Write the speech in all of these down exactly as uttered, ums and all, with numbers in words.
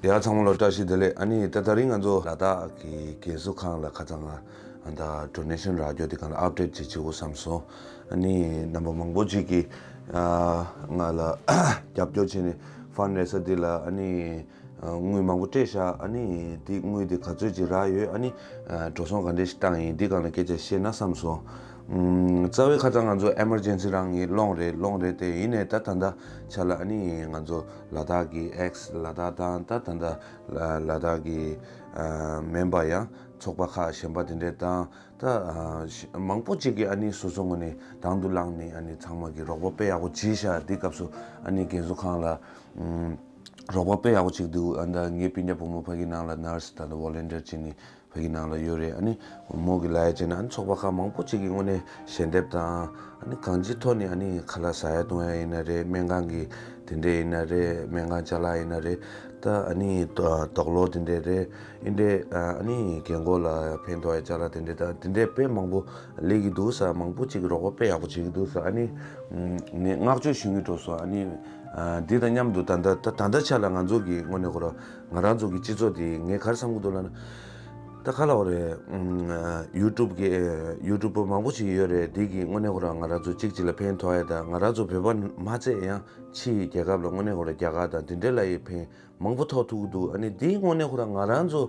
ཡ་ཚང་མ་ལ་བཀྲ་ཤིས་བདེ་ལེགས། ཨ་ནི་ད་ད་རིང་ང་ཚོ་ལ་དྭགས་ཀྱི་རྒན་གསོ་ཁང་ལ་ཁ་ཚང་ང་ཨ་ད་ཌོ་ནེ་ཤན་རག་རྒྱུ་དེ་གང་ལ་ཨབ་ཌེཊ་ཅིག་བྱེད་དགོས་བསམ་སོང་། ཨ་ནི་རྣམ་པ་མང་པོ་ཅིག་གིས་ཨ་ང་ལ་རྒྱབ་སྐྱོར་བྱས་ནས་ཕན་རེ་ས་འདི་ལ་ཨ་ནི་དངུལ་མང་པོ་སྤྲད་ཤག་ཨ་ནི་འདི་དངུལ་འདི་ག་ཚོད་ཅིག་རག་ཡོད། ཨ་ནི་འགྲོ་སོང་ག་འདྲས་ཤིག་བཏང་ཡིན་འདི་གང་ལ་སྐད་ཆ་བཤད་ན་བསམ་སོང་། ཨུམ། རྩ་བའི་ཁ་ཚང་ང་ཚོ་ཨེ་མར་ཇེན་སི་རང་གི་སློང་རེད་སློང་རེད་དེ་ཡིན་ནས་ད་ད་ལྟ་ཆ་ལ་ཨ་ནི་ང་ཚོ་ལ་དྭགས་ཀྱི་ཨེགས་ལ་དྭགས་དང་ད་ད་ལྟ་ལ་ལ་དྭགས་ཀྱི་ཨ་མིན་པ་ཡང་ཚོགས་པ་ཁག་གཞན་པ་དེ་འདྲས་དང་ད་ཨ་ཤ་མང་པོ་ཅིག་གིས་ཨ་ནི་སོ་སོ་ངོས་ནས་དང་དུ་བླངས་ནས་ཨ་ནི་ཚང་མ་གི་རོགས་པ་དཔེ་ཡག་པོ་བྱས་ཤག་འདི་སྐབས་སུ་ཨ་ནི་རྒན་གསོ་ཁང་ལ་ཨུམ། རོགས་པ་དཔེ་ཡག་པོ་ཅིག་འདུག་ཨ་ད་ངའི་སྤུན་ཀྱག་བུ་མོ་ཕ་གི་ནང་ལ་ནར་སི་དང་ཝོ་ལན་ཊིར་བྱས་ནས་ཕ་གི་ནང་ལ་ཡོད་རེད། ཨ་ནི་མོ་གི་ལ་ཡ་བྱས་ན་ཨ་ནི་ཚོགས་པ་ཁག་མང་པོ་ཅིག་གི་ངོས་ནས་ཞལ་འདེབས་དང་ཨ་ནི་གང་ཅིའི་ཐོག་ནས་ཨ་ནི་ཁ་ལག་ཟ་ཡ་བཏུང་ཡ་ཡིན་ན་རེད། སྨན་ཁང་གི་དེ་འདྲས་ཡིན་ན་རེད། སྨན་ཁང་ཅ་ལག་ཡིན་ན་རེད། ད་ཨ་ནི་དོགས་སློང་དེ་འདྲས་རེད། ཨིན་འདྲས་ཨ་ནི་རྒན་གོག་ལ་ཕན་ཐོགས་ཡ་ཅ་ལག་དེ་འདྲས་ད་དེ་འདྲས་དཔེ་མང་པོ་སླེབས་ཀྱི་འདུག་ས། མང་པོ་ཅིག་གི་རོགས་པ་དཔེ་ཡག་པོ་བྱེད་ཀྱི་འདུག་ས། ཨ་ནི་ངས་བསྔགས་བརྗོད་ཞུ་གི་འགྲོ་སོང་། ཨ་ནི། ཨ་འདི་དང་མཉམ་དུ་ད་ལྟ་ད་ད་ལྟ་ཆ་ལ་ང་ཚོ་གི་དངོས་གནས་ཁོ་ར་ང་རང་ཚོ་གི་སྤྱི་ཚོགས་འདི་ངས་ག་རེ་བསམ་གི་འདུག་ལབ་ན། ད་ག་ལབ་དགོས་རེད། ཨ་ཡུ་ཊུབ་གི་ཡུ་ཊུབ་པ་མང་པོ་ཞིག་ཡོད་རེད། འདི་གི་དངོས་གནས་ཁོ་ར་ང་རང་ཚོ་གཅིག་གཅིག་ལ་ཕན་ཐོགས་ཡ་ད་ང་རང་ཚོ་བོད་པ་མ་ཚད་ཡང་ཕྱི་ཡི་རྒྱལ་ཁབ་ལ་དངོས་གནས་ཁོ་ར་རྒྱ་གར་དང་འདི་འདྲ་ལ་ཡི་ཕན་མང་པོ་ཐོགས་ཐུབ་ཀྱི་འདུག་ཨ་ནི་འདི་དངོས་གནས་ཁོ་ར་ང་རང་ཚོ་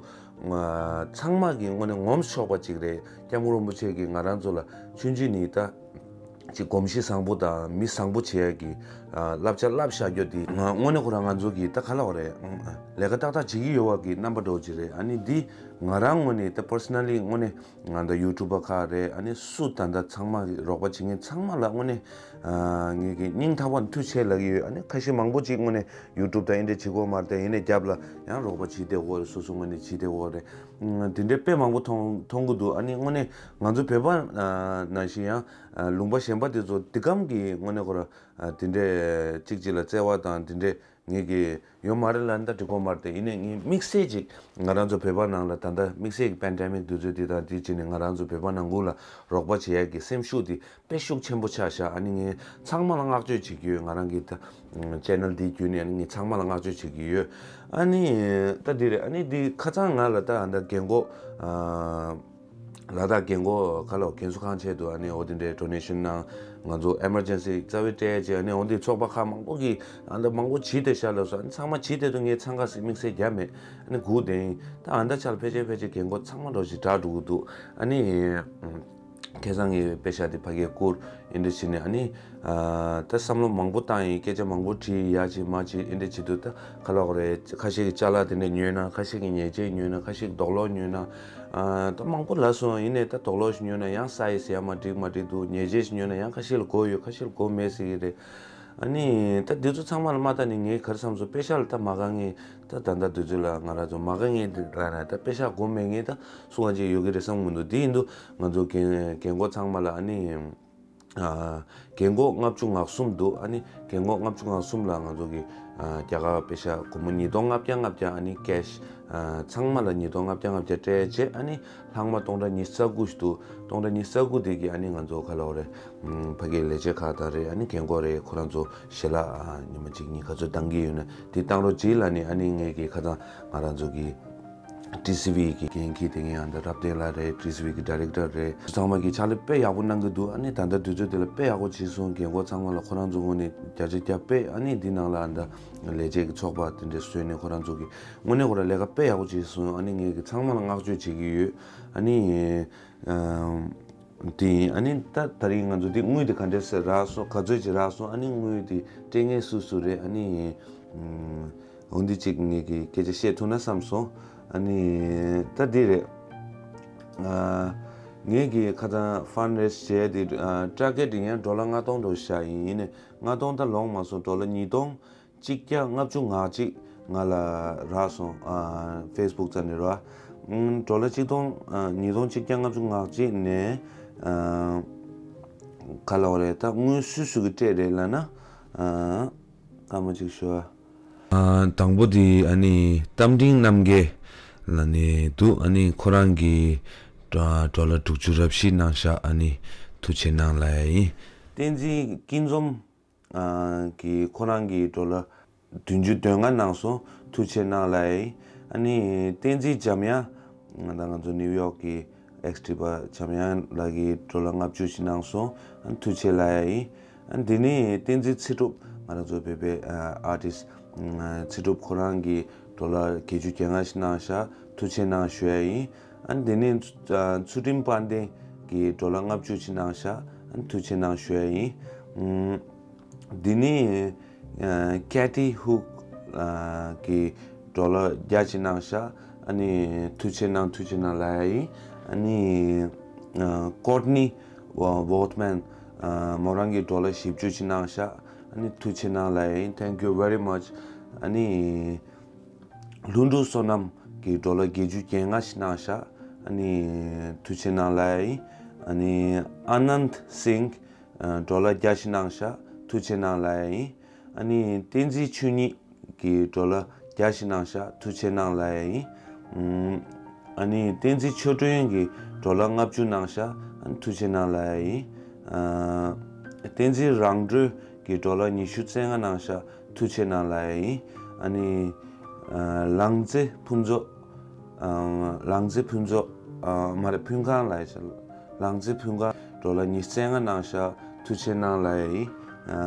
ཚང་མ་གི་དངོས་གནས་ངོམ་ཆོག་པ་ཅིག་རེད། སྐྱབས་མགོན་རིན་པོ་ཆེ་གིས་ང་རང་ཚོ་ལ་ཆུང་ཆུང་ནས་ད། ཅིག་གོམས་གཤིས་བཟང་པོ་དང་མི་བཟང་པོ་བྱེད་ཡ་གི་ཨ་བསླབ་བྱ་བསླབ་བཞག་རྒྱུ་འདི་ང་དངོས་གནས་ཁོ་རང་ང་ཚོ་གི་ད་ག་ལབ་དགོས་རེད། ཨང་ལས་ཀ་ཏག་ཏག་བྱེད་ཀྱི་ཡོད་པ་གི་རྣམ་པ་འདྲ་བོ་ཅིག་རེད། ཨ་ནི་འདི་ང་རང་ངོས་ནས་ད་པར་སོ་ན་ལི་དངོས་གནས་ང་ད་ཡུ་ཊུབ་པ་ཁག་རེད། ཨ་ནི་སུ་ད་ད་ཚང་མ་གི་རོགས་པ་བྱེད་མཁན་ཚང་མ་ལ་དངོས་གནས་ཨ་ངས་གི་སྙིང་ཐག་པ་ནས་ཐུགས་རྗེ་ཆེ་ལབ་ཀྱི་ཡོད། ཨ་ནི་ཁ་ཤས་མང་པོ་ཅིག་དངོས་གནས་ཡུ་ཊུབ་དང་ཨེ་འདྲས་བྱེད་དགོས་མ་རེད་དེ་ཡིན་ནའི་རྒྱབ་ལ་ཡང་རོགས་པ་བྱེད་བསྡད་ཡོད་རེད། སོ་སོ་ངོས་ནས་བྱེད་བསྡད་ཡོད་རེད། ཨ་དེ་འདྲས་དཔེ་མང་པོ་མཐོང་མཐོང་གི་འདུག་ཨ་ནི་དངོས་གནས་ང་ཚོ་བོད་པ་ཨ་ནང་བཞིན་ཡང་། ལུང་པ་གཞན་པ་དེ་ཚོ་འདི་གམ་གྱི་དངོས་གནས་ཁོ་ར་དེ་འདྲས་གཅིག་གཅིག་ལ་བརྩེ་བ་དང་དེ་འདྲས་ངེད་ཀྱི་ཡོད་མ་རེད་ལབ་ན་ད་འགྲིག་གི་མ་རེད་དེ། ཡིན་ནའི་ངས་དམིགས་བསལ་ཅིག་ང་རང་ཚོ་བོད་པ་ནང་ལ་ད་ལྟ་དམིགས་བསལ་གྱི་པེན་ཌེ་མིག་དུས་ཚོད་འདི་དང་དེ་བྱས་ནས་ང་རང་ཚོ་བོད་པ་ནང་ཁུལ་ལ་རོགས་པ་བྱེད་ཡག་གི་སེམས་ཤུགས་དེ་དཔེ་ཤུགས་ཆེན་པོ་ཆགས་ཤག་ཨ་ནི་ངས་ཚང་མ་ལ་བསྔགས་བརྗོད་བྱེད་ཀྱི་ཡོད། ང་རང་གི་ད་ཅེ་ནལ་འདི་བརྒྱུད་ནས་ཨ་ནི་ངས་ཚང་མ་ལ་བསྔགས་བརྗོད་བྱེད་ཀྱི་ཡོད། ཨ་ནི་ད་འདི་རེད། ཨ་ནི་འདི་ཁ་སང་ང་ལ་ད་ད་རྒན་གོག་ལ་དྭགས་རྒན་གོག་ག་ལོ་རྒན་གསོ་ཁང་ཆེད་དུ་ཨ་ནི་འོ་དེ་འདྲའི་ཌོ་ནེ་ཤན་གནང་། ང་ཚོ་ཨེ་མར་ཇེན་སི་རྩ་བའི་སྤྲད་བྱས་ཨ་ནི་འོ་དེ་ཚོགས་པ་ཁག་མང་པོ་གིས་ཨ་འདྲ་མང་པོ་བྱིས་ཏེ་ཤར་ལ་སོ་ཨ་ནི་ཚང་མ་བྱིས་ཏེ་དུ་ངས་འཚང་ཁ་སི་དམིགས་བསལ་རྒྱབ་མེད། ཨ་ནི་སྒུག་བསྡད་ཡིན། ད་ཨ་འདྲ་ཆ་ལ་ཕལ་ཆེར་ཕལ་ཆེར་རྒན་གོག་ཚང་མ་འགྲོ་ཞིག་དྲག་འགྲོ་གི་འདུག་ཨ་ནི། ཁ་སང་གི་པེ་ཤག་དེ་ཕ་གིར་བསྐུར་ཨེ་འདྲ་བྱས་ནས་ཨ་ནི། ད་བསམ་བློ་མང་པོ་བཏང་ཡིན། སྐད་ཆ་མང་པོ་དྲིས་ཡ་ཅིག་མ་ཅིག་ཨེ་འདྲ་བྱེད་དུས་ད་ག་ལབ་དགོས་རེད། ཁ་ཤས་ཀྱི་ཅ་ལག་དེ་འདྲ་ཉོས་ན་ཁ་ཤས་ཀྱི་ཉལ་ཆས་ཉོས་ན་ཁ་ཤས་ཀྱི་དོག་ལོག་ཉོས་ན། ད་མང་པོ་ལབ་སོང་། ཡིན་ནའི་ད་དོག་ལོག་ཞིག་ཉོས་ན་ཡང་སའི་ཛི་ཡ་མ་འགྲིག་མ་འགྲིག་འདུག་ཉལ་ཆས་ཞིག་ཉོས་ན་ཡང་ཁ་ཤས་ལ་དགོས་ཡོད་ཁ་ཤས་ལ་དགོས་མེད་ཟེར་གྱི་རེད། ཨ་ནི་ད་འདི་ཚོ་ཚང་མ་ལ་མ་ལྟ་ནས་ངས་ག་རེ་བསམ་སོང་པེ་ཤག་ལ་ད་མ་དགའ་མཁན་ད་ད་ལྟ་དུས་ཚོད་ལ་ང་རང་ཚོ་མ་དགའ་མཁན་དེ་ལ་ན་ད་པེ་ཤག་དགོས་མེད་མཁན་ད་སུ་གང་ཅིག་ཡོད་ཀྱི་རེད་བསམ་གྱི་མི་འདུག་དེ་ཡིན་དུས་ང་ཚོ་རྒན་རྒན་གོག་ཚང་མ་ལ་ཨ་ནི་ཨ་རྒན་གོག་ལྔ་བཅུ་ང་གསུམ་འདུག་ཨ་ནི་རྒན་གོག་ལྔ་བཅུ་ང་གསུམ་ལ་ང་ཚོ་གི་ཨ་རྒྱ་གར་པེ་ཤག་སྒོར་མོ་ཉིས་སྟོང་ལྔ་བརྒྱ་ལྔ་བརྒྱ་ཨ་ནི་ཀེཤ་ཨ་ཚང་མ་ལ་ཉིས་སྟོང་ལྔ་བརྒྱ་ལྔ་བརྒྱ་སྤྲད་རྗེས་ཨ་ནི་ལྷག་མ་སྟོང་ཕྲག་ཉི་ཤུ་རྩ་དགུ་ཞིག་འདུག་སྟོང་ཕྲག་ཉི་ཤུ་རྩ་དགུ་དེ་གི་ཨ་ནི་ང་ཚོ་ག་ལབ་དགོས་རེད། ཨམ་ཕ་གིའི་ལས་བྱེད་ཁག་དང་རེད། ཨ་ནི་རྒན་གོག་རེད། ཁོ་རང་ཚོ་ཞལ་ལག་ཨ་ཉི་མ་གཅིག་གཉིས་ག་ཚོད་འདང་གི་ཡོད་ན་དེ་བཏང་རོགས་གྱིས་ལབ་ནས་ཨ་ནི་ངེད་ཀྱི་ཁ་སང་ང་རང་ཚོ་གི་ཊི་སི་ཝི་གི་འགན་འཁྱེར་དེ་ངའི་ཨ་ད་རབ་བརྟན་ལགས་རེད། ཊི་སི་ཝི་གི་ཌའི་རེག་ཊར་རེད། ཚང་མ་གིས་ཕྱག་ལས་དཔེ་ཡག་པོ་གནང་གི་འདུག་ཨ་ནི་ད་ལྟ་དུས་ཚོད་དེ་ལ་དཔེ་ཡག་པོ་བྱས་སོང་། རྒན་གོག་ཚང་མ་ལ་ཁོ་རང་ཚོ་ངོས་ནས་བརྒྱ་ཆ་བརྒྱ་དཔེ་ཨ་ནི་འདི་ནང་ལ་ཨ་ད་ལས་བྱེད་ཀྱི་ཚོགས་པ་དེ་འདྲས་བཟོས་ནས་ཁོ་རང་ཚོ་གི་དངོས་གནས་ཁོ་རང་ལས་ཀ་དཔེ་ཡག་པོ་བྱས་སོང་། ཨ་ནི་ངེད་ཀྱི་ཚང་མ་ལ་བསྔགས་བརྗོད་བྱེད་ཀྱི་ཡོད། ཨ་ནི། ཨམ། དེ་ཡིན། ཨ་ནི་ད་ད་རིང་ང་ཚོ་འདི་དངུལ་དེ་ག་འདྲས་སེ་རག་སོང་ག་ཚོད་ཅིག་རག་སོང་། ཨ་ནི་དངུལ་དེ་སྤྲད་མཁན་སུ་སུ་རེད། ཨ་ནི་ཨམ། འོ་འདི་གཅིག་ངེད་ཀྱིས་སྐད་ཆ་བཤད་ཐུབ་ན་བསམ་སོང་། ཨ་ནི་ད་འདི་རེད། ཨ། ངེད་ཀྱིས་ཁ་སང་ཕན་རེ་ཛི་བྱས་དེ་ཨ་ཊར་གེཊ་དེ་ཡང་ཌོ་ལར་ལྔ་སྟོང་འགྲོ་བཞག་ཡིན། ཡིན་ནའི་ལྔ་སྟོང་ད་ལོངས་མ་སོང་། ཌོ་ལར་ཉིས་སྟོང་གཅིག་བརྒྱ་ལྔ་བཅུ་ང་གཅིག་ང་ལ་རག་སོང་། ཨ་ཕེ་སི་བུག་རྩ་ནས་ར། ཨུམ། ཌོ་ལར་གཅིག་སྟོང་ཨ་ཉིས་སྟོང་གཅིག་བརྒྱ་ལྔ་བཅུ་ང་གཅིག་ནས་ཨ་ག་ལབ་དགོས་རེད། ད་དངུལ་སུ་སུ་གིས་སྤྲད་རེད་ལབ་ན། ཨ་སྐར་མ་གཅིག་ཞུ་ཨ། ཨ་དང་པོ་དེ་ཨ་ནི་རྟ་མགྲིན་རྣམ་རྒྱལ་ལབ་ནས་འདུག་ཨ་ནི་ཁོ་རང་གིས་ཌོ་ཌོ་ལར་དྲུག་ཅུ་རེ་བཞི་གནང་ཤག་ཨ་ནི་ཐུགས་རྗེ་གནང་ལབ་ཡ་ཡིན། བསྟན་འཛིན་སྐྱིད་འཛོམས། ཨ་གིས་ཁོ་རང་གི་ཌོ་ལར་བདུན་ཅུ་དོན་ལྔ་གནང་སོང་། ཐུགས་རྗེ་གནང་ལབ་ཡ་ཡིན། ཨ་ནི་བསྟན་འཛིན་འཇམ་དབྱངས། ད་ང་ཚོ་ནིའུ་ཡོག་གི་ཨེགས་ཊི་བ་འཇམ་དབྱངས་ལགས་ཀྱིས་ཌོ་ལར་ལྔ་བཅུ་ཞིག་གནང་སོང་། ཨ་ནི་ཐུགས་རྗེ་ལབ་ཡ་ཡིན། ཨ་ནི་དེ་ནས་བསྟན་འཛིན་ཚེ་སྒྲུབ། ང་རང་ཚོ་བོད་པའི་ཨ་ཨར་ཊིསི་ཊི་ཚེ་སྒྲུབ་ཁོ་རང་གིས་ཌོ་ལར་བརྒྱད་ཅུ་གྱ་ལྔ་ཞིག་གནང་ཤག་ཐུགས་རྗེ་གནང་ཞུ་ཡ་ཡིན། ཨ་ནི་དེ་ནས་ཚུལ་ཁྲིམས་དཔལ་ལྡན་གྱིས་ཌོ་ལར་ལྔ་བཅུ་ཞིག་གནང་ཤག་ཨ་ནི་ཐུགས་རྗེ་གནང་ཞུ་ཡ་ཡིན། ཨམ། འདི་ནི་ཨ་ཀེ་ཏི་ཧུག་ཨ་གིས་ཌོ་ལར་བརྒྱ་ཅིག་གནང་ཤག་ཨ་ནི་ཐུགས་རྗེ་གནང་ཐུགས་རྗེ་གནང་ལབ་ཡ་ཡིན། ཨ་ནི་ཨ་ཀོར་ཊི་ནི་ཝོ་ཝོར་ཐི་མན། ཨ་མོ་རང་གིས་ཌོ་ལར་བཞི་བཅུ་ཅིག་གནང་ཤག་ཨ་ནི་ཐུགས་རྗེ་གནང་ལབ་ཡ་ཡིན། Thank you very much. ཨ་ནི་ལྷུན་གྲུབ་བསོད་ནམས་ཀྱིས་ཌོ་ལར་བརྒྱད་ཅུ་གྱ་ལྔ་ཞིག་གནང་ཤག་ཨ་ནི་ཐུགས་རྗེ་གནང་ལབ་ཡ་ཡིན། ཨ་ནི་ཨ་ནནྡ་སིང་ཌོ་ལར་བརྒྱ་ཞིག་གནང་ཤག་ཐུགས་རྗེ་གནང་ལབ་ཡ་ཡིན། ཨ་ནི་བསྟན་འཛིན་ཆོས་ཉིད་ཀྱིས་ཌོ་ལར་བརྒྱ་ཞིག་གནང་ཤག་ཐུགས་རྗེ་གནང་ལབ་ཡ་ཡིན། ཨམ། ཨ་ནི་བསྟན་འཛིན་ཆོས་སྒྲོན་གྱིས་ཌོ་ལར་ལྔ་བཅུ་གནང་ཤག་ཨ་ནི་ཐུགས་རྗེ་གནང་ལབ་ཡ་ཡིན། ཨ་བསྟན་འཛིན་རང་གྲོལ་གྱིས་ཌོ་ལར་ཉི་ཤུ་རྩ་ལྔ་གནང་ཤག་ཐུགས་རྗེ་གནང་ལབ་ཡ་ཡིན། ཨ་ནི་ཨ་ལང་ཚེ་ཕུན་ཚོགས། ཨ་ལང་ཚེ་ཕུན་ཚོགས། ཨ་མ་རེད། ཕུན་ཁང་ལབ་ཡ་ཤག་ལང་ཚེ་ཕུན་ཁང་ཌོ་ལར་ཉི་ཤུ་རྩ་ལྔ་གནང་ཤག་ཐུགས་རྗེ་གནང་ལབ་ཡ་ཡིན། ཨ་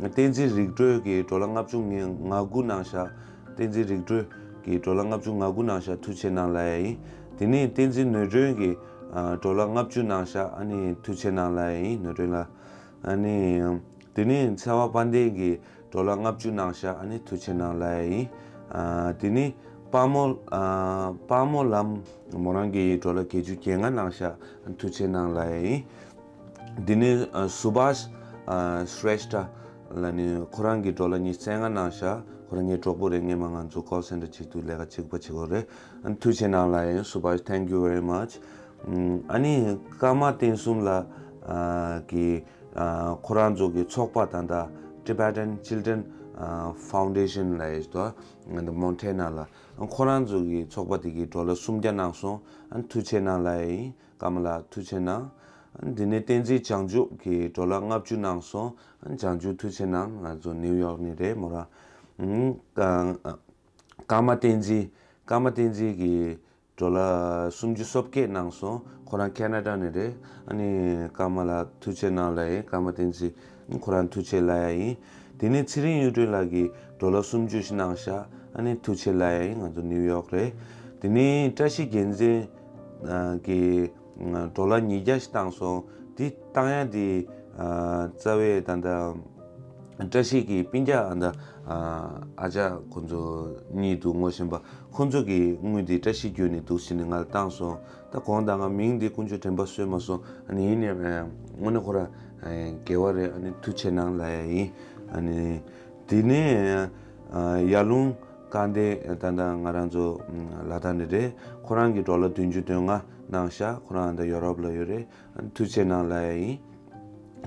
བསྟན་འཛིན་རིག་གྲོལ་གྱིས་ཌོ་ལར་ལྔ་བཅུ་ང་དགུ་གནང་ཤག་བསྟན་འཛིན་རིག་གྲོལ་གྱིས་ཌོ་ལར་ལྔ་བཅུ་ང་དགུ་གནང་ཤག་ཐུགས་རྗེ་གནང་ལབ་ཡ་ཡིན། དེ་ནས་བསྟན་འཛིན་ནོར་སྒྲོན་གྱིས་ཨ་ཌོ་ལར་ལྔ་བཅུ་གནང་ཤག་ཨ་ནི་ཐུགས་རྗེ་གནང་ལབ་ཡ་ཡིན། ནོར་སྒྲོན་ལགས། ཨ་ནི་དེ་ནས་ཚེ་དབང་དཔལ་ལྡན་གྱིས་ཌོ་ལར་ལྔ་བཅུ་གནང་ཤག་ཨ་ནི་ཐུགས་རྗེ་གནང་ལབ་ཡ་ཡིན། ཨ་དེ་ནས་དཔལ་མོ་ཨ་དཔལ་མོ་ལམ་མོ་རང་གིས་ཌོ་ལར་བརྒྱད་ཅུ་གྱ་ལྔ་གནང་ཤག་ཨ་ནི་ཐུགས་རྗེ་གནང་ལབ་ཡ་ཡིན། དེ་ནས་ཨ་སུ་བྷཱཤ་ཨ་ཤྲེཤ་ཏ་ལབ་ནི་ཁོ་རང་གིས་ཌོ་ལར་ཉི་ཤུ་རྩ་ལྔ་གནང་ཤག་ཁོ་རང་ངའི་གྲོགས་པོ་རེད། སྔས་མ་ང་ཚོ་ཀོལ་སེན་ཊར་གཅིག་ཏུ་ལས་ཀ་གཅིག་པ་བྱེད་ཀྱི་ཡོད་རེད། ཨ་ནི་ཐུགས་རྗེ་གནང་ལབ་ཡ་ཡིན། སུ་བྷཱཤ། Thank you very much. ཨམ། ཨ་ནི་ཀརྨ་བསྟན་གསུམ་ལགས་ཨ་གིས་ཨ་ཁོ་རང་ཚོ་གི་ཚོགས་པ་ད་ལྟ་Tibetan Children ཨ་Foundation ལབ་ཡ་ཞིག་འདུག་ཨ་ནི་མོན་ཊེ་ན་ལ། ཨ་ཁོ་རང་ཚོ་གི་ཚོགས་པ་དེ་གིས་ཌོ་ལར་སུམ་བརྒྱ་གནང་སོང་། ཨ་ནི་ཐུགས་རྗེ་གནང་ལབ་ཡ་ཡིན། ཀརྨ་ལགས་ཐུགས་རྗེ་གནང་། ཨ་ནི་དེ་ནས་བསྟན་འཛིན་བྱང་ཆུབ་ཀྱིས་ཌོ་ལར་ལྔ་བཅུ་གནང་སོང་། ཨ་ནི་བྱང་ཆུབ་ཐུགས་རྗེ་གནང་། ང་ཚོ་ནིའུ་ཡོག་ནས་རེད་མོ་རང་། ཨམ། ཀ་ཀརྨ་བསྟན་འཛིན། ཀརྨ་བསྟན་འཛིན་གྱིས་ཌོ་ལར་སུམ་ཅུ་སོ་བརྒྱད་གནང་སོང་། ཁོ་རང་ཁེ་ན་ཌ་ནས་རེད། ཨ་ནི་ཀརྨ་ལགས་ཐུགས་རྗེ་གནང་ལབ་ཡིན། ཀརྨ་བསྟན་འཛིན་ཁོ་རང་ཐུགས་རྗེ་ལབ་ཡ་ཡིན། དེ་ནས་ཚེ་རིང་གཡུ་སྒྲོན་ལགས་ཀྱིས་ཌོ་ལར་སུམ་ཅུ་ཞིག་གནང་ཤག་ཨ་ནི་ཐུགས་རྗེ་ལབ་ཡ་ཡིན། ང་ཚོ་ནིའུ་ཡོག་རེད། དེ་ནས་བཀྲ་ཤིས་རྒྱལ་མཚན་ཨ་གིས་ཌོ་ལར་ཉིས་བརྒྱ་ཞིག་བཏང་སོང་། དེ་བཏང་ཡ་དེ་ཨ་རྩ་བའི་ད་ལྟ་བཀྲ་ཤིས་ཀྱི་སྤུན་ཀྱག་ཨ་ད་ཨ་ཨ་ཅག་ཁོ་ཚོ་གཉིས་འདུག་ངོ་ཤེས་པ། ཁོ་ཚོ་གིས་དངུལ་དེ་བཀྲ་ཤིས་བརྒྱུད་ནས་འདུག་ཟེར་ནས་ང་ལ་བཏང་སོང་། ད་དགོངས་དག་ང་མིང་དེ་དཀོན་མཆོག་དྲན་པ་གསོས་མ་སོང་། ཨ་ནི་ཡིན་ནའི་ཨ་དངོས་གནས་ཁོ་རང་ཨ་དགེ་བ་རེད། ཨ་ནི་ཐུགས་རྗེ་གནང་ལབ་ཡ་ཡིན། ཨ་ནི་དེ་ནས་ཨ་ཡར་ཀླུང་སྐལ་ལྡན་ད་ལྟ་ང་རང་ཚོ་ལ་དྭགས་ནས་རེད། ཁོ་རང་གིས་ཌོ་ལར་བདུན་ཅུ་དོན་ལྔ་གནང་ཤག་ཁོ་རང་ད་ཡོ་རོབ་ལ་ཡོད་རེད། ཨ་ནི་ཐུགས་རྗེ་གནང་ལབ་ཡ་ཡིན།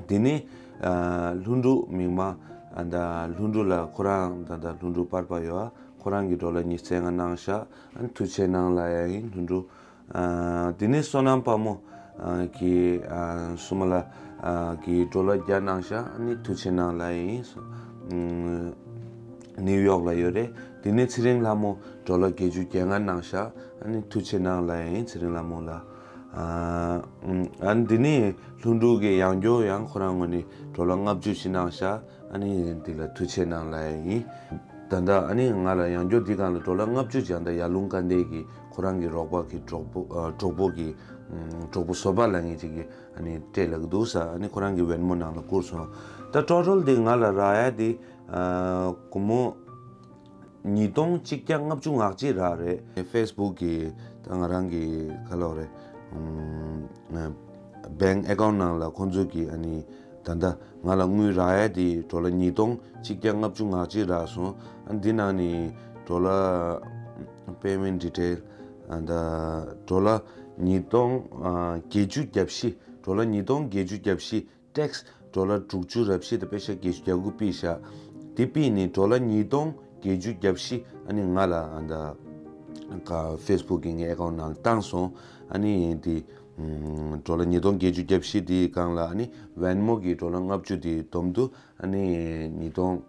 དེ་ནས་ཨ་ལྷུན་གྲུབ་མིག་དམར། ཨ་ད་ལྷུན་གྲུབ་ལགས་ཁོ་རང་ད་ད་ལྷུན་གྲུབ་པར་པ་ཡོད། ཁོ་རང་གིས་ཌོ་ལར་ཉི་ཤུ་རྩ་ལྔ་གནང་ཤག་ཨ་ནི་ཐུགས་རྗེ་གནང་ལབ་ཡ་ཡིན་ལྷུན་གྲུབ། ཨ་དེ་ནས་བསོད་ནམས་དཔལ་མོ་ཨ་གིས་ཨ་སུ་མ་ལ་ཨ་གིས་ཌོ་ལར་བརྒྱ་གནང་ཤག་ཨ་ནི་ཐུགས་རྗེ་གནང་ལབ་ཡ་ཡིན། ཨ་ནིའུ་ཡོག་ལ་ཡོད་རེད། དེ་ནས་ཚེ་རིང་ལྷ་མོ་ཌོ་ལར་བརྒྱད་ཅུ་གྱ་ལྔ་གནང་ཤག་ཨ་ནི་ཐུགས་རྗེ་གནང་ལབ་ཡ་ཡིན་ཚེ་རིང་ལྷ་མོ་ལ། ཨ་ཨ་འདི་ནི་ལྷུན་གྲུབ་ཀྱི་ཡང་སྐྱར་ཡང་ཁོ་རང་ངོས་ནས་ཌོ་ལར་ལྔ་བཅུ་ཞིག་གནང་ཤག་ཨ་ནི་འདི་ལ་ཐུགས་རྗེ་གནང་ལབ་ཡ་ཡིན། ད་ལྟ་ཨ་ནི་ང་ལ་ཡང་སྐྱར་འདི་སྒང་ལ་ཌོ་ལར་ལྔ་བཅུ་ཅིག་ད་ཡར་ཀླུང་སྐལ་ལྡན་གྱི་ཁོ་རང་གི་རོགས་པ་གི་གྲོགས་པོ་ཨ་གྲོགས་པོ་གི་ཨམ་གྲོགས་པོ་བཟོད་པ་ལབ་མཁན་ཅིག་གིས་ཨ་ནི་སྤྲད་ལབ་ཀྱི་འདུག་ས། ཨ་ནི་ཁོ་རང་གི་ཝེན་མོ་ནང་ལ་བསྐུར་སོང་། ད་ཊོ་ཊལ་འདི་ང་ལ་རག་ཡ་འདི་ཨ་སྒོར་མོ་ཉིས་སྟོང་གཅིག་བརྒྱ་ལྔ་བཅུ་ང་གཅིག་རག་རེད། ཕེ་སི་བུག་གི་ད་ང་རང་གི་ག་ལབ་རེད། ཨམ་བེང་ཨེ་ཀའུན་ནང་ལ་ཁོང་ཚོ་གིས་ཨ་ནི་ད་ལྟ་ང་ལ་དངུལ་རག་ཡ་དེ་ཌོ་ལར་ཉིས་སྟོང་གཅིག་བརྒྱ་ལྔ་བཅུ་ང་གཅིག་རག་སོང་། ཨ་འདི་ནང་ནས་ཌོ་ལར་པེ་མེན་ཊི་ཌི་ཊེལ་ཨ་ད་ཌོ་ལར་ཉིས་སྟོང་ཨ་བརྒྱད་ཅུ་གྱ་བཞི། ཌོ་ལར་ཉིས་སྟོང་བརྒྱད་ཅུ་གྱ་བཞི། ཊེག་སི་ཌོ་ལར་དྲུག་ཅུ་རེ་བཞི་དང་པེ་ཤ་བརྒྱད་ཅུ་གྱ་དགུ་ཕུལ་ཤག་དེ་ཕུལ་ནས་ཌོ་ལར་ཉིས་སྟོང་བརྒྱད་ཅུ་གྱ་བཞི་ཨ་ནི་ང་ལ་ཨ་ད་ཀ་ཕེ་སི་བུག་གི་ངའི་ཨེ་ཀའུན་ནང་བཏང་སོང་། ཨ་ནི་དེ་ཨམ་ཌོ་ལར་ཉིས་སྟོང་བརྒྱད་ཅུ་གྱ་བཞི་དེའི་སྒང་ལ་ཨ་ནི་ཝེན་མོ་གི་ཌོ་ལར་ལྔ་བཅུ་དེ་བསྡོམས་དུས་ཨ་ནི་ཉིས་སྟོང་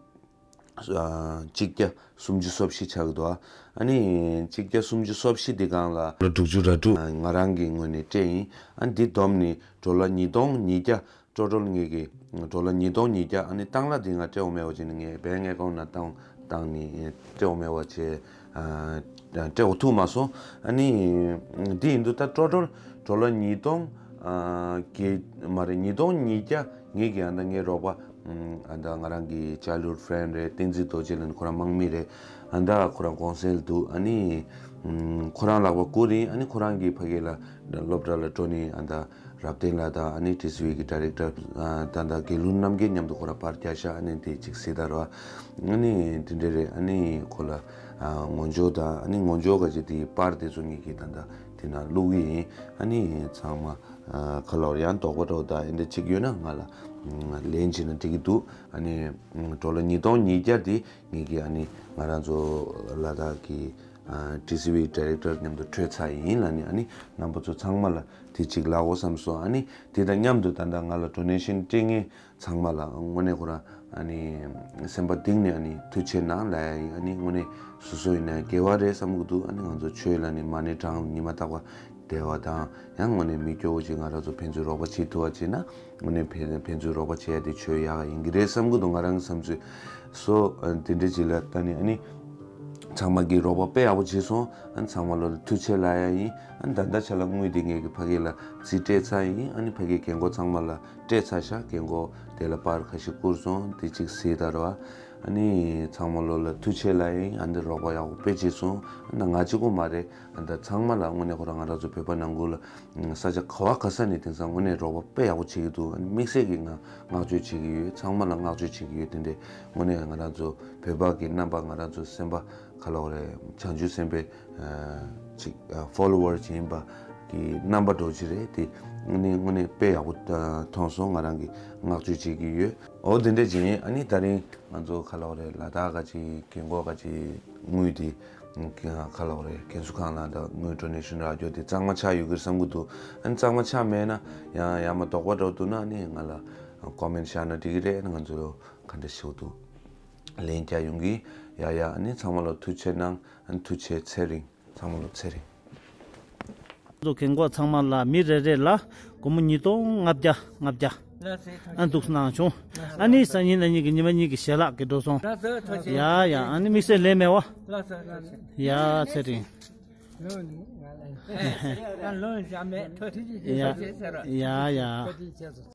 ཨ་གཅིག་བརྒྱ་སུམ་ཅུ་སོ་བཞི་ཆགས་ཀྱི་འདུག་ཨ་ནི་གཅིག་བརྒྱ་སུམ་ཅུ་སོ་བཞི་འདི་སྒང་ལ་ལོ་དྲུག་ཅུ་རེ་དྲུག་ང་རང་གི་ངོས་ནས་སྤྲད་ཡིན། ཨ་ནི་འདི་བསྡོམས་ནས་ཌོ་ལར་ཉིས་སྟོང་ཉིས་བརྒྱ། ཊོ་ཊལ་ངེད་ཀྱི་ཌོ་ལར་ཉིས་སྟོང་ཉིས་བརྒྱ། ཨ་ནི་བཏང་ལ་འདི་ང་སྤྲད་འོ་མེད་པ་བྱས་ནས་ངས་བན་ངས་ཀོང་ན་བཏང་བཏང་ནས་སྤྲད་འོ་མེད་པ་བྱས། ཨ་སྤྲད་འོ་ཐུག་མ་སོང་། ཨ་ནི་འདི་ཡིན་དུས་ད་ཊོ་ཊལ་ཌོ་ལར་ཉིས་སྟོང་ཨ་གི་མ་རེད། ཉིས་སྟོང་ཉིས་བརྒྱ་ངེད་ཀྱི་ཨ་ད་ངའི་རོགས་པ་ཨ་ད་ང་རང་གི་ཅཱལ་ཧུཌ་ཕྲེན་ཌི་རེད། བསྟན་འཛིན་རྡོ་རྗེ་ལབ་ནས་ཁོ་རང་དམག་མི་རེད། ཨ་ད་ཁོ་རང་གོང་སེལ་འདུག་ཨ་ནི་ཁོ་རང་ལག་པ་བསྐུར་ཡིན། ཨ་ནི་ཁོ་རང་གིས་ཕ་གི་ལ་སློབ་གྲྭ་ལ་འགྲོ་ནི་ཨ་ད་རབ་བརྟན་ལགས་དང་ཨ་ནི་ཊི་སི་ཝི་གི་ཌི་རེག་ཊར་ད་ད་དགེ་ལུགས་རྣམ་རྒྱལ་མཉམ་དུ་ཁོ་རང་པར་རྒྱག་ཤག་ཨ་ནི་དེ་གཅིག་གཟིགས་དང་རོ། ཨ་ནི་དེ་འདྲ་རེད། ཨ་ནི་ཁོ་ལ་ངོ་སྦྱོར་དང་ཨ་ནི་ངོ་སྦྱོར་ག་ཅིག་དེ་པར་དེ་ཚོ་ངེད་ཀྱིས་ད་ད་དེ་ན་བླུག་གི་ཡིན། ཨ་ནི་ཚང་མ་ཁ་ལོར་ཡང་དོགས་པ་འདྲ་བོ་དང་ཨེ་འདྲ་གཅིག་ཡོད་ན་ང་ལ་ལན་བྱས་ན་འགྲིག་གི་འདུག་ཨ་ནི་ཌོ་ལར་ཉིས་སྟོང་ཉིས་བརྒྱ་དེ་ངེད་ཀྱིས་ཨ་ནི་ང་རང་ཚོ་ལ་དྭགས་ཀྱི་ཊི་སི་ཝི་ཌི་རེག་ཊར་མཉམ་དུ་སྤྲོད་ཚར་ཡིན་ལབ་ནས། ཨ་ནི་རྣམ་པ་ཚོ་ཚང་མ་ལ་དེ་གཅིག་ལབ་དགོས་བསམ་སོང་། ཨ་ནི་དེ་དང་མཉམ་དུ་ད་ལྟ་ང་ལ་ཌོ་ནེ་ཤན་སྤྲད་མཁན་ཚང་མ་ལ་དངོས་གནས་ཁོ་རང་ཨ་ནི་སེམས་པ་གཏིང་ནས་ཨ་ནི་ཐུགས་རྗེ་གནང་ལབ་ཡ་ཡིན། ཨ་ནི་དངོས་གནས་སོ་སོ་ཡིན་ན་དགེ་བ་རེད་བསམ་གྱི་འདུག་ཨ་ནི་ང་ཚོ་ཆོས་ལ་ནི་མ་ཎི་བགྲང་ཉི་མ་རྟག་པར་བསྡད་པ་དང་ཡང་དངོས་གནས་མི་སྐྱོ་བོ་ཅིག་ང་རང་ཚོ་ཕན་ཚུན་རོགས་པ་བྱེད་ཐུབ་པ་བྱས་ན་དངོས་གནས་ཕན་ཕན་ཚུན་རོགས་པ་བྱེད་ཡ་དེ་ཆོས་ཡག་ཡིན་གྱི་རེད་བསམ་གྱི་འདུག་ང་རང་གི་བསམ་ཚུལ་སོ་དེ་འདྲ་ཅིག་ལ་ལྟ་ནི་ཨ་ནི། ཚང་མ་གིས་རོགས་པ་དཔེ་ཡག་པོ་བྱས་སོང་། ཨ་ནི་ཚང་མ་ལོ་ལ་ཐུགས་རྗེ་ཆེ་ལབ་ཡ་ཡིན། ཨ་ནི་ད་ལྟ་ཆ་ལ་དངུལ་དེ་ངེད་ཀྱི་ཕ་གི་ལ་རྩིས་སྤྲད་ཚར་ཡིན། ཨ་ནི་ཕ་གིའི་རྒན་གོག་ཚང་མ་ལ་སྤྲད་ཚར་ཤག་རྒན་གོག་དེ་ལ་པར་ཁ་ཤས་བསྐུར་སོང་། དེ་གཅིག་གཟིགས་དང་རོ། ཨ་ནི་ཚང་མ་ལོ་ལ་ཐུགས་རྗེ་ཆེ་ལབ་ཡིན། ཨ་ནི་རོགས་པ་ཡག་པོ་དཔེ་བྱས་སོང་། ཨ་ནི་ང་གཅིག་པོ་མ་རེད། ཨ་ནི་ད་ཚང་མ་ལ་དངོས་གནས་ཁོ་རང་ང་རང་ཚོ་བོད་པ་ནང་ཁུལ་ལ་ས་ཆ་ག་བ་ག་ས་ནས་དེང་སང་དངོས་གནས་རོགས་པ་དཔེ་ཡག་པོ་བྱེད་ཀྱི་འདུག་ཨ་ནི་དམིགས་བསལ་གྱིས་ང་བསྔགས་བརྗོད་བྱེད་ཀྱི་ཡོད། ཚང་མ་ལ་བསྔགས་བརྗོད་བྱེད་ཀྱི་ཡོད། དེ་འདྲས་དངོས་གནས་ང་རང་ཚོ་བོད་པ་གི་རྣམ་པ་ང་རང་ཚོ་སེམས་པ་ག་ལབ་དགོས་རེད། བྱང་ཆུབ་སེམས་དཔའི་ཨ་ཅིག་ཨ་ཕོ་ལོ་ཝར་ཅིག་ཡིན་པ་གི་རྣམ་པ་འདྲ་བོ་ཅིག་རེད། དེ་དངོས་གནས་དངོས་གནས་དཔེ་ཡག་པོ་ཨ་མཐོང་སོང་། ང་རང་གིས་བསྔགས་བརྗོད་བྱེད་ཀྱི་ཡོད། འོ་དེ་འདྲས་ཅིག་ཡིན། ཨ་ནི་ད་རིང་ང་ཚོ་ག་ལབ་དགོས་རེད། ལ་དྭགས་ག་ཅིག་རྒན་གོག་ག་ཅིག་དངུལ་དེ་ག་ལབ་དགོས་རེད། རྒན་གསོ་ཁང་ལ་ད་དངུལ་ཌོ་ནེ་ཤན་རག་རྒྱུ་དེ་གཙང་མ་ཆགས་ཡོད་ཀྱི་རེད་བསམ་གྱི་འདུག་ཨ་ནི་གཙང་མ་ཆགས་མེད་ན་ཡང་ཡང་མ་དོགས་པ་འདྲ་བོ་འདུག་ན་ཨ་ནི་ང་ལ་ཀོ་མེན་ཊི་བཞག་ན་འགྲིག་གི་རེད། ཨ་ནི་ང་ཚོ་ག་འདྲ་ཞུ་འདུག་ལན་རྒྱག་ཡོང་གི། ཡ་ཡ། ཨ་ནི་ཚང་མ་ལ་ཐུགས་རྗེ་གནང་། ཨ་ནི་ཐུགས་རྗེ་ཚེ་རིང་། ཚང་མ་ལ་ཚེ་རིང་། ང་ཚོ་རྒན་གོག་ཚང་མ་ལ་མི་རེ་རེ་ལ་སྒོར་མོ་ཉིས་སྟོང་ལྔ་བརྒྱ་ལྔ་བརྒྱ། ཨ་འདུག་གནང་བྱུང་། ཨ་ནི་སང་ཉིན་གནངས་ཉིན་གྱི་ཉི་མ་གཉིས་ཀྱི་ཞལ་ལག་གི་འགྲོ་སོང་། ཡ་ཡ། ཨ་ནི་དམིགས་བསལ་ལས་མེད་བ། ཡ་ཚེ་རིང་། ཡ་ཡ།